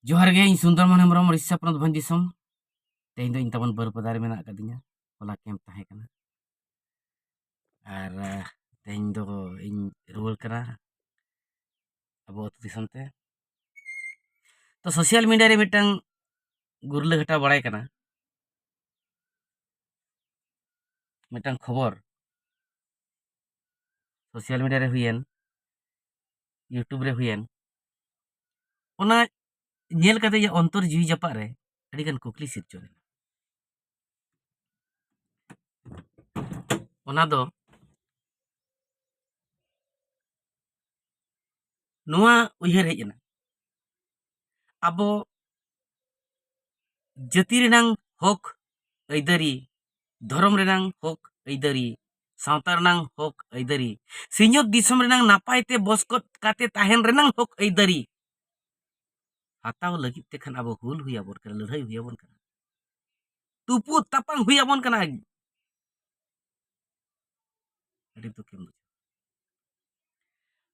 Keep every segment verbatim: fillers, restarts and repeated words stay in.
ᱡᱚᱦᱟᱨ ᱜᱮ, ᱤᱧ ᱥᱩᱱᱫᱚᱨ ᱢᱳᱦᱚᱱ ᱦᱮᱢᱵᱨᱚᱢ, ᱳᱰᱤᱥᱟ ᱯᱚᱱᱚᱛ ᱵᱷᱚᱸᱡᱽ ᱫᱤᱥᱚᱢ᱾ ᱛᱮᱦᱮᱧ ᱫᱚ ᱤᱧ ᱛᱟᱵᱚᱱ ᱵᱟᱹᱨᱯᱟᱫᱟ ᱨᱮ ᱢᱮᱱᱟᱜ ᱟᱠᱟᱫᱤᱧᱟ᱾ ᱦᱚᱞᱟ ᱠᱮᱢᱯ ᱛᱟᱦᱮᱸ ᱠᱟᱱᱟ᱾ ᱟᱨ, ᱟᱦ, ᱛᱮᱦᱮᱧ ᱫᱚ ᱤᱧ ᱨᱩᱣᱟᱹᱲ ᱠᱟᱱᱟ ᱟᱵᱚ ᱟᱹᱛᱩ ᱫᱤᱥᱚᱢ ᱛᱮ᱾ ᱛᱚ, ᱥᱳᱥᱟᱞ ᱢᱤᱰᱤᱭᱟ ᱨᱮ ᱢᱤᱫᱴᱟᱝ ᱜᱩᱨᱞᱟᱹ ᱜᱷᱟᱴᱟᱣ ᱵᱟᱲᱟᱭ ᱠᱟᱱᱟ, ᱢᱤᱫᱴᱟᱝ ᱠᱷᱚᱵᱚᱨ ᱥᱳᱥᱟᱞ ᱢᱤᱰᱤᱭᱟ ᱨᱮ ᱦᱩᱭᱮᱱ, YouTube ᱨᱮ ᱦᱩᱭᱮᱱ, ᱚᱱᱟ ᱧᱮᱞ ᱠᱟᱛᱮ ᱤᱧᱟᱹᱜ ᱚᱱᱛᱚᱨ ᱡᱤᱣᱤ ᱡᱟᱯᱟᱜ ᱨᱮ ᱟᱹᱰᱤᱜᱟᱱ ᱠᱩᱠᱞᱤ ᱥᱤᱨᱡᱚᱱ ᱮᱱᱟ᱾ ᱚᱱᱟ ᱫᱚ ᱱᱚᱣᱟ ᱩᱭᱦᱟᱹᱨ ᱦᱮᱡ ᱮᱱᱟ, ᱟᱵᱚ ᱡᱟᱹᱛᱤ ᱨᱮᱱᱟᱝ ᱦᱚᱠ ᱟᱹᱭᱫᱟᱹᱨᱤ, ᱫᱷᱚᱨᱚᱢ ᱨᱮᱱᱟᱝ ᱦᱚᱠ ᱟᱹᱭᱫᱟᱹᱨᱤ, ᱥᱟᱶᱛᱟ ᱨᱮᱱᱟᱝ ᱦᱚᱠ ᱟᱹᱭᱫᱟᱹᱨᱤ, ᱥᱤᱧᱚᱛ ᱫᱤᱥᱚᱢ ᱨᱮᱱᱟᱝ ᱱᱟᱯᱟᱭ ᱛᱮ ᱵᱚᱥᱠᱚᱛ ᱠᱟᱛᱮ ᱛᱟᱦᱮᱱ ᱨᱮᱱᱟᱝ ᱦᱚᱠ ᱟᱹᱭᱫᱟᱹᱨᱤ ᱦᱟᱛᱟᱣ ᱞᱟᱹᱜᱤᱫ ᱛᱮ ᱠᱷᱟᱱ ᱟᱵᱚ ᱦᱩᱞ ᱦᱩᱭ ᱟᱵᱚᱱ ᱠᱟᱱᱟ, ᱞᱟᱹᱲᱦᱟᱹᱭ ᱦᱩᱭ ᱟᱵᱚᱱ ᱠᱟᱱᱟ, ᱛᱩᱯᱩᱫ ᱛᱟᱯᱟᱢ ᱦᱩᱭ ᱟᱵᱚᱱ ᱠᱟᱱᱟ᱾ ᱟᱹᱰᱤ ᱫᱩᱠᱮᱢ ᱵᱩᱡᱷᱟᱹᱣᱟ᱾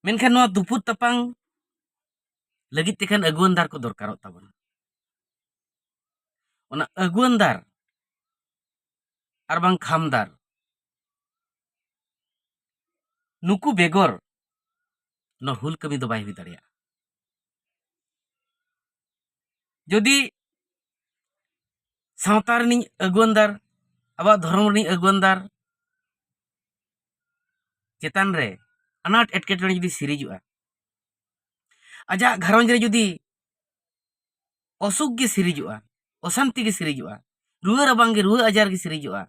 ᱢᱮᱱᱠᱷᱟᱱ ᱱᱚᱣᱟ ᱛᱩᱯᱩᱫ ᱛᱟᱯᱟᱢ ᱞᱟᱹᱜᱤᱫ ᱛᱮᱠᱷᱟᱱ ᱟᱹᱜᱩᱣᱟᱹᱱ ᱫᱟᱨ ᱠᱚ ᱫᱚᱨᱠᱟᱨᱚᱜ ᱛᱟᱵᱚᱱᱟ᱾ ᱚᱱᱟ ᱟᱹᱜᱩᱣᱟᱹᱱ ᱫᱟᱨ ᱟᱨ ᱵᱟᱝ ᱠᱷᱟᱢᱫᱟᱨ, ᱱᱩᱠᱩ ᱵᱮᱜᱚᱨ ᱱᱚᱣᱟ ᱦᱩᱞ ᱠᱟᱹᱢᱤ ᱫᱚ ᱵᱟᱭ ᱦᱩᱭ ᱫᱟᱲᱮᱭᱟᱜᱼᱟ᱾ ᱡᱩᱫᱤ ᱥᱟᱶᱛᱟ ᱨᱤᱱᱤᱡ ᱟᱹᱜᱩᱣᱟᱹᱱ ᱫᱟᱨ, ᱟᱵᱚᱣᱟᱜ ᱫᱷᱚᱨᱚᱢ ᱨᱤᱱᱤᱡ ᱟᱹᱜᱩᱣᱟᱹᱱ ᱫᱟᱨ ᱪᱮᱛᱟᱱ ᱨᱮ ᱟᱱᱟᱴ ᱮᱴᱠᱮᱴᱚᱬᱮ ᱡᱩᱫᱤ ᱥᱤᱨᱤᱡᱚᱜᱼᱟ, ᱟᱡᱟᱜ ᱜᱷᱟᱨᱚᱸᱡᱽ ᱨᱮ ᱡᱩᱫᱤ ᱚᱥᱩᱠ ᱜᱮ ᱥᱤᱨᱤᱡᱚᱜᱼᱟ, ᱚᱥᱟᱱᱛᱤ ᱜᱮ ᱥᱤᱨᱤᱡᱚᱜᱼᱟ, ᱨᱩᱣᱟᱹ ᱨᱟᱵᱟᱝ ᱜᱮ, ᱨᱩᱣᱟᱹ ᱟᱡᱟᱨ ᱜᱮ ᱥᱤᱨᱤᱡᱚᱜᱼᱟ,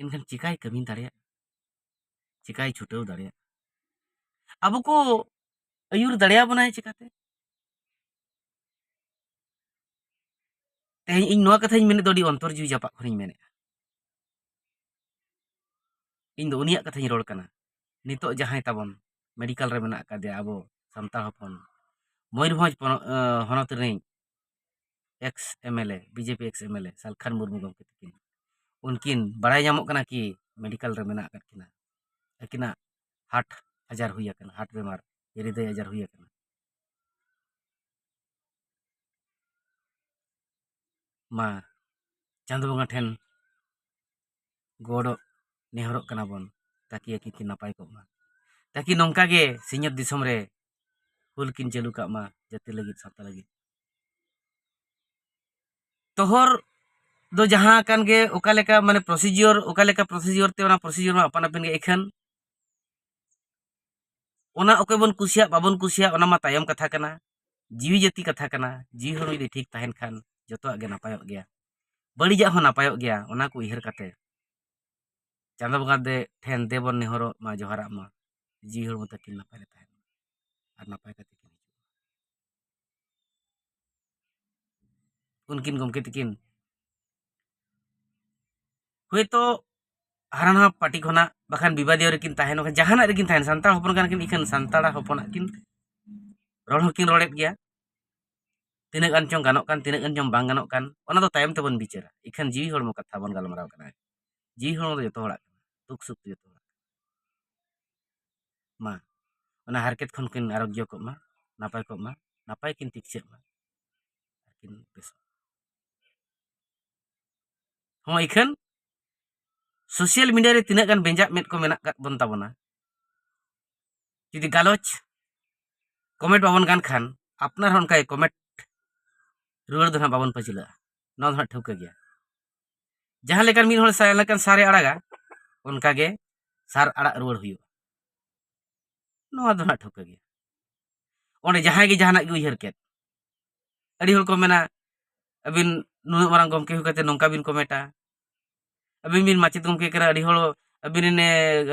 ᱮᱱᱠᱷᱟᱱ ᱪᱤᱠᱟᱭ ᱠᱟᱹᱢᱤ ᱫᱟᱲᱮᱭᱟᱜᱼᱟ? ᱪᱤᱠᱟᱭ ᱪᱷᱩᱴᱟᱹᱣ ᱫᱟᱲᱮᱭᱟᱜᱼᱟ? ᱟᱵᱚ ᱠᱚ ᱟᱹᱭᱩᱨ ᱫᱟᱲᱮᱭᱟᱵᱚᱱᱟᱭ ᱪᱤᱠᱟᱛᱮ? ᱛᱮᱦᱮᱧ ᱤᱧ ᱱᱚᱣᱟ ᱠᱟᱛᱷᱟᱧ ᱢᱮᱱᱮᱫ ᱫᱚ ᱟᱹᱰᱤ ᱚᱱᱛᱚᱨ ᱡᱤᱣᱤ ᱡᱟᱯᱟᱜ ᱠᱷᱚᱱᱤᱧ ᱢᱮᱱᱮᱫᱼᱟ᱾ ᱤᱧ ᱫᱚ ᱩᱱᱤᱭᱟᱜ ᱠᱟᱛᱷᱟᱧ ᱨᱚᱲ ᱠᱟᱱᱟ᱾ ᱱᱤᱛᱚᱜ ᱡᱟᱦᱟᱸᱭ ᱛᱟᱵᱚᱱ ᱢᱮᱰᱤᱠᱟᱞ ᱨᱮ ᱢᱮᱱᱟᱜ ᱟᱠᱟᱫᱮᱭᱟ ᱟᱵᱚ ᱥᱟᱱᱛᱟᱲ ᱦᱚᱯᱚᱱ, ᱢᱚᱭᱩᱨᱵᱷᱚᱸᱡᱽ ᱯᱚᱱᱚ-, ᱟᱸ, ᱦᱚᱱᱚᱛ ᱨᱤᱱᱤᱡ X M L A, B J P X M L A ᱥᱟᱞᱠᱷᱟᱱ ᱢᱩᱨᱢᱩ ᱜᱚᱢᱠᱮ ᱛᱟᱹᱠᱤᱱ, ᱩᱱᱠᱤᱱ ᱵᱟᱲᱟᱭ ᱧᱟᱢᱚᱜ ᱠᱟᱱᱟ ᱠᱤ ᱢᱮᱰᱤᱠᱟᱞ ᱨᱮ ᱢᱮᱱᱟᱜ ᱟᱠᱟᱫ ᱠᱤᱱᱟ, ᱟᱹᱠᱤᱱᱟᱜ ᱦᱟᱨᱴ ᱟᱡᱟᱨ ᱦᱩᱭ ᱟᱠᱟᱱᱟ, ᱦᱟᱨᱴ ᱵᱤᱢᱟᱨ, ᱦᱨᱤᱫᱚᱭ ᱟᱡᱟᱨ ᱦᱩᱭ ᱟᱠᱟᱱᱟ᱾ ᱢᱟ ᱪᱟᱸᱫᱚ ᱵᱚᱸᱜᱟ ᱴᱷᱮᱱ ᱜᱚᱰ ᱱᱮᱦᱚᱨᱚᱜ ᱠᱟᱱᱟ ᱵᱚᱱ, ᱛᱟᱠᱤ ᱟᱹᱠᱤᱱ ᱠᱤᱱ ᱱᱟᱯᱟᱭ ᱠᱚᱜ ᱢᱟ, ᱛᱟᱠᱤ ᱱᱚᱝᱠᱟ ᱜᱮ ᱥᱤᱧᱚᱛ ᱫᱤᱥᱚᱢ ᱨᱮ ᱦᱩᱞ ᱠᱤᱱ ᱪᱟᱹᱞᱩ ᱠᱟᱜ ᱢᱟ ᱡᱟᱹᱛᱤ ᱞᱟᱹᱜᱤᱫ, ᱥᱟᱶᱛᱟ ᱞᱟᱹᱜᱤᱫ᱾ ᱛᱚᱦᱚᱨ ᱫᱚ ᱡᱟᱦᱟᱸ ᱠᱟᱱ ᱜᱮ, ᱚᱠᱟ ᱞᱮᱠᱟ ᱢᱟᱱᱮ procedure, ᱚᱠᱟ ᱞᱮᱠᱟ procedure ᱛᱮ, ᱚᱱᱟ procedure ᱢᱟ ᱟᱯᱟᱱ ᱟᱹᱯᱤᱱ ᱜᱮ᱾ ᱤᱠᱷᱟᱹᱱ ᱚᱱᱟ ᱚᱠᱚᱭ ᱵᱚᱱ ᱠᱩᱥᱤᱭᱟᱜ, ᱵᱟᱵᱚᱱ ᱠᱩᱥᱤᱭᱟᱜ, ᱚᱱᱟ ᱢᱟ ᱛᱟᱭᱚᱢ ᱠᱟᱛᱷᱟ ᱠᱟᱱᱟ᱾ ᱡᱤᱣᱤ ᱡᱟᱹᱛᱤ ᱠᱟᱛᱷᱟ ᱠᱟᱱᱟ᱾ ᱡᱤᱣᱤ ᱦᱚᱲᱢᱚ ᱡᱩᱫᱤ ᱴᱷᱤᱠ ᱛᱟᱦᱮᱱ ᱠᱷᱟᱱ ᱡᱚᱛᱚᱣᱟᱜ ᱜᱮ ᱱᱟᱯᱟᱭᱚᱜ ᱜᱮᱭᱟ, ᱵᱟᱹᱲᱤᱡᱟᱜ ᱦᱚᱸ ᱱᱟᱯᱟᱭᱚᱜ ᱜᱮᱭᱟ᱾ ᱚᱱᱟ ᱠᱚ ᱩᱭᱦᱟᱹᱨ ᱠᱟᱛᱮ ᱪᱟᱸᱫᱚ ᱵᱚᱸᱜᱟ ᱫᱮ-, ᱴᱷᱮᱱ ᱫᱮᱵᱚᱱ ᱱᱮᱦᱚᱨᱚᱜ ᱢᱟ, ᱡᱚᱦᱟᱨᱟᱜ ᱢᱟ, ᱡᱤᱣᱤ ᱦᱚᱲᱢᱚ ᱛᱟᱹᱠᱤᱱ ᱱᱟᱯᱟᱭ ᱨᱮ ᱛᱟᱦᱮᱱ ᱢᱟ ᱟᱨ ᱱᱟᱯᱟᱭ ᱠᱟᱛᱮ ᱠᱤᱱ ᱦᱤᱡᱩᱜ᱾ ᱩᱱᱠᱤᱱ ᱜᱚᱢᱠᱮ ᱛᱟᱹᱠᱤᱱ ᱦᱳᱭᱛᱳ ᱦᱟᱱᱟ ᱱᱟᱣᱟ ᱯᱟᱨᱴᱤ ᱠᱷᱚᱱᱟᱜ, ᱵᱟᱠᱷᱟᱱ ᱵᱤᱵᱟᱫᱤᱭᱚ ᱨᱮᱠᱤᱱ ᱛᱟᱦᱮᱱ, ᱵᱟᱠᱷᱟᱱ ᱡᱟᱦᱟᱱᱟᱜ ᱨᱮᱠᱤᱱ ᱛᱟᱦᱮᱱ, ᱥᱟᱱᱛᱟᱲ ᱦᱚᱯᱚᱱ ᱠᱟᱱᱟ ᱠᱤᱱ, ᱤᱠᱷᱟᱹᱱ ᱥᱟᱱᱛᱟᱲ ᱦᱚᱯᱚᱱᱟᱜ ᱠᱤᱱ ᱨᱚᱲ ᱦᱚᱸᱠᱤᱱ ᱨᱚᱲᱮᱫ ᱜᱮᱭᱟ᱾ ᱛᱤᱱᱟᱹᱜ ᱜᱟᱱ ᱪᱚᱝ ᱜᱟᱱᱚᱜ ᱠᱟᱱ, ᱛᱤᱱᱟᱹᱜ ᱜᱟᱱ ᱪᱚᱝ ᱵᱟᱝ ᱜᱟᱱᱚᱜ ᱠᱟᱱ, ᱚᱱᱟ ᱫᱚ ᱛᱟᱭᱚᱢ ᱛᱮᱵᱚᱱ ᱵᱤᱪᱟᱹᱨᱟ᱾ ᱤᱠᱷᱟᱹᱱ ᱡᱤᱣᱤ ᱦᱚᱲᱢᱚ ᱠᱟᱛᱷᱟ ᱵᱚᱱ ᱜᱟᱞᱢᱟᱨᱟᱣ ᱠᱟᱱᱟ᱾ ᱡᱤᱣᱤ ᱦᱚᱲᱢᱚ ᱫᱚ ᱡᱚᱛᱚ ᱦᱚᱲᱟᱜ ᱠᱟᱱᱟ, ᱫᱩᱠ ᱥᱩᱠ ᱫᱚ ᱡᱚᱛᱚ ᱦᱚᱲᱟᱜ ᱠᱟᱱᱟ᱾ ᱢᱟ, ᱚᱱᱟ ᱦᱟᱨᱠᱮᱛ ᱠᱷᱚᱱ ᱠᱤᱱ ᱟᱨᱳᱜᱽᱭᱚ ᱠᱚᱜ ᱢᱟ, ᱱᱟᱯᱟᱭ ᱠᱚᱜ ᱢᱟ, ᱱᱟᱯᱟᱭ ᱠᱤᱱ ᱛᱤᱠᱪᱟᱹᱜ ᱢᱟ, ᱟᱨ ᱠᱤᱱ ᱵᱮᱥᱚᱜ᱾ ᱦᱚᱸ, ᱤᱠᱷᱟᱹᱱ social media ᱨᱮ ᱛᱤᱱᱟᱹᱜ ᱜᱟᱱ ᱵᱮᱸᱡᱟᱜ ᱢᱮᱫ ᱠᱚ ᱢᱮᱱᱟᱜ ᱠᱟᱫ ᱵᱚᱱ ᱛᱟᱵᱚᱱᱟ, ᱡᱩᱫᱤ ᱜᱟᱞᱚᱪ comment ᱵᱟᱵᱚᱱ ᱜᱟᱱ ᱠᱷᱟᱱ, ᱟᱯᱱᱟᱨ ᱦᱚᱸ ᱚᱱᱠᱟ ᱜᱮ comment ᱨᱩᱣᱟᱹᱲ ᱫᱚ ᱱᱟᱦᱟᱜ ᱵᱟᱵᱚᱱ ᱯᱟᱹᱪᱷᱞᱟᱹᱜᱼᱟ᱾ ᱱᱚᱣᱟ ᱫᱚ ᱱᱟᱦᱟᱜ ᱴᱷᱟᱹᱣᱠᱟᱹ ᱜᱮᱭᱟ᱾ ᱡᱟᱦᱟᱸ ᱞᱮᱠᱟᱱ ᱢᱤᱫ ᱦᱚᱲ ᱥᱟᱨ ᱞᱮᱠᱟᱱ ᱥᱟᱨᱮ ᱟᱲᱟᱜᱟ, ᱚᱱᱠᱟ ᱜᱮ ᱥᱟᱨ ᱟᱲᱟᱜ ᱨᱩᱣᱟᱹᱲ ᱦᱩᱭᱩᱜᱼᱟ᱾ ᱱᱚᱣᱟ ᱫᱚ ᱱᱟᱦᱟᱜ ᱴᱷᱟᱹᱣᱠᱟᱹ ᱜᱮᱭᱟ᱾ ᱚᱸᱰᱮ ᱡᱟᱦᱟᱸᱭ ᱜᱮ ᱡᱟᱦᱟᱱᱟᱜ ᱜᱮ ᱩᱭᱦᱟᱹᱨ ᱠᱮᱫ, ᱟᱹᱰᱤ ᱦᱚᱲ ᱠᱚ ᱢᱮᱱᱟ, "ᱟᱹᱵᱤᱱ ᱱᱩᱱᱟᱹᱜ ᱢᱟᱨᱟᱝ ᱜᱚᱢᱠᱮ ᱦᱩᱭ ᱠᱟᱛᱮ ᱱᱚᱝᱠᱟ ᱵᱤᱱ comment-ᱟ? ᱟᱹᱵᱤᱱ ᱵᱤᱱ ᱢᱟᱪᱮᱫ ᱜᱚᱢᱠᱮ ᱠᱟᱱᱟ, ᱟᱹᱰᱤ ᱦᱚᱲ ᱟᱹᱵᱤᱱ ᱨᱮᱱ,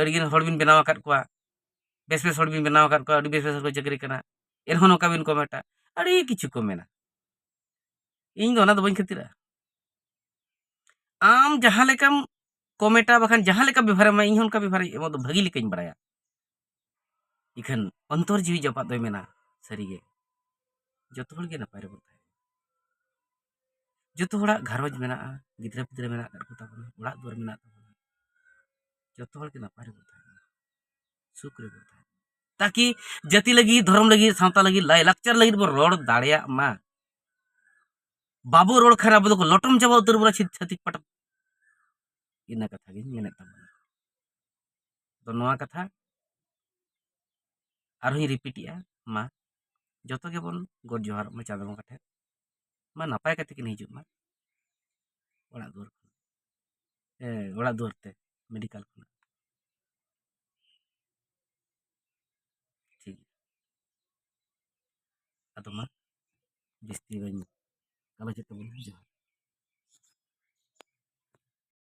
ᱟᱹᱰᱤ ᱜᱟᱱ ᱦᱚᱲ ᱵᱤᱱ ᱵᱮᱱᱟᱣ ᱟᱠᱟᱫ ᱠᱚᱣᱟ, ᱵᱮᱥ ᱵᱮᱥ ᱦᱚᱲ ᱵᱤᱱ ᱵᱮᱱᱟᱣ ᱟᱠᱟᱫ ᱠᱚᱣᱟ, ᱟᱹᱰᱤ ᱵᱮᱥ ᱵᱮᱥ ᱦᱚᱲ ᱠᱚ ᱪᱟᱹᱠᱨᱤ ᱠᱟᱱᱟ, ᱮᱱᱦᱚᱸ ᱱᱚᱝᱠᱟ ᱵᱤᱱ comment-ᱟ?" ᱟᱹᱰᱤ ᱠᱤᱪᱷᱩ ᱠᱚ ᱢᱮᱱᱟ᱾ ᱤᱧ ᱫᱚ ᱚᱱᱟ ᱫᱚ ᱵᱟᱹᱧ ᱠᱷᱟᱹᱛᱤᱨᱟᱜᱼᱟ᱾ ᱟᱢ ᱡᱟᱦᱟᱸ ᱞᱮᱠᱟᱢ comment-ᱟ, ᱵᱟᱠᱷᱟᱱ ᱡᱟᱦᱟᱸ ᱞᱮᱠᱟ ᱵᱮᱵᱷᱟᱨᱮᱢᱟ, ᱤᱧ ᱦᱚᱸ ᱚᱱᱠᱟ ᱵᱮᱵᱷᱟᱨ ᱮᱢᱚᱜ ᱫᱚ ᱵᱷᱟᱹᱜᱤ ᱞᱮᱠᱟᱧ ᱵᱟᱲᱟᱭᱟ᱾ ᱤᱠᱷᱟᱹᱱ ᱚᱱᱛᱚᱨ ᱡᱤᱣᱤ ᱡᱟᱯᱟᱜ ᱫᱚᱭ ᱢᱮᱱᱟ, ᱥᱟᱹᱨᱤᱜᱮ ᱡᱚᱛᱚ ᱦᱚᱲ ᱜᱮ ᱱᱟᱯᱟᱭ ᱨᱮᱵᱚᱱ ᱛᱟᱦᱮᱱᱟ᱾ ᱡᱚᱛᱚ ᱦᱚᱲᱟᱜ ᱜᱷᱟᱨᱚᱸᱡᱽ ᱢᱮᱱᱟᱜᱼᱟ, ᱜᱤᱫᱽᱨᱟᱹ ᱯᱤᱫᱽᱨᱟᱹ ᱢᱮᱱᱟᱜ ᱟᱠᱟᱫ ᱠᱚ ᱛᱟᱵᱚᱱᱟ, ᱚᱲᱟᱜ ᱫᱩᱣᱟᱹᱨ ᱢᱮᱱᱟᱜ ᱛᱟᱵᱚᱱᱟ, ᱡᱚᱛᱚ ᱦᱚᱲ ᱜᱮ ᱱᱟᱯᱟᱭ ᱨᱮᱵᱚᱱ ᱛᱟᱦᱮᱱᱟ, ᱥᱩᱠ ᱨᱮᱵᱚᱱ ᱛᱟᱦᱮᱱᱟ, ᱛᱟᱠᱤ ᱡᱟᱹᱛᱤ ᱞᱟᱹᱜᱤᱫ, ᱫᱷᱚᱨᱚᱢ ᱞᱟᱹᱜᱤᱫ, ᱥᱟᱶᱛᱟ ᱞᱟᱹᱜᱤᱫ, ᱞᱟᱭᱼᱞᱟᱠᱪᱟᱨ ᱞᱟᱹᱜᱤᱫ ᱵᱚᱱ ᱨᱚᱲ ᱫᱟᱲᱮᱭᱟᱜ ᱢᱟ᱾ ᱵᱟᱵᱚ ᱨᱚᱲ ᱠᱷᱟᱱ ᱟᱵᱚ ᱫᱚᱠᱚ ᱞᱚᱴᱚᱢ ᱪᱟᱵᱟ ᱩᱛᱟᱹᱨ ᱵᱚᱱᱟ ᱪᱷᱤᱛ- ᱪᱷᱟᱹᱛᱤᱠ ᱯᱟᱴᱟ᱾ ᱤᱱᱟᱹ ᱠᱟᱛᱷᱟ ᱜᱤᱧ ᱢᱮᱱᱮᱫ ᱛᱟᱵᱚᱱᱟ᱾ ᱛᱚ ᱱᱚᱣᱟ ᱠᱟᱛᱷᱟ ᱟᱨᱦᱚᱸᱧ ᱨᱤᱯᱤᱴᱮᱜᱼᱟ, ᱢᱟ ᱡᱚᱛᱚ ᱜᱮᱵᱚᱱ ᱜᱚᱰ ᱡᱚᱦᱟᱨᱚᱜ ᱢᱟ ᱪᱟᱸᱫᱚ ᱵᱚᱸᱜᱟ ᱴᱷᱮᱱ, ᱢᱟ ᱱᱟᱯᱟᱭ ᱠᱟᱛᱮ ᱠᱤᱱ ᱦᱤᱡᱩᱜ ᱢᱟ ᱚᱲᱟᱜ ᱫᱩᱣᱟᱹᱨ ᱠᱷᱚᱱ, ᱮ, ᱚᱲᱟᱜ ᱫᱩᱣᱟᱹᱨ ᱛᱮ ᱢᱮᱰᱤᱠᱮᱞ ᱠᱷᱚᱱᱟᱜ᱾ ᱴᱷᱤᱠ ᱜᱮᱭᱟ᱾ ᱟᱫᱚ ᱢᱟ ᱡᱟᱹᱥᱛᱤ ᱵᱟᱹᱧ ᱜᱟᱞᱚᱪᱮᱫ ᱛᱟᱵᱚᱱᱟ᱾ ᱡᱚᱦᱟᱨ᱾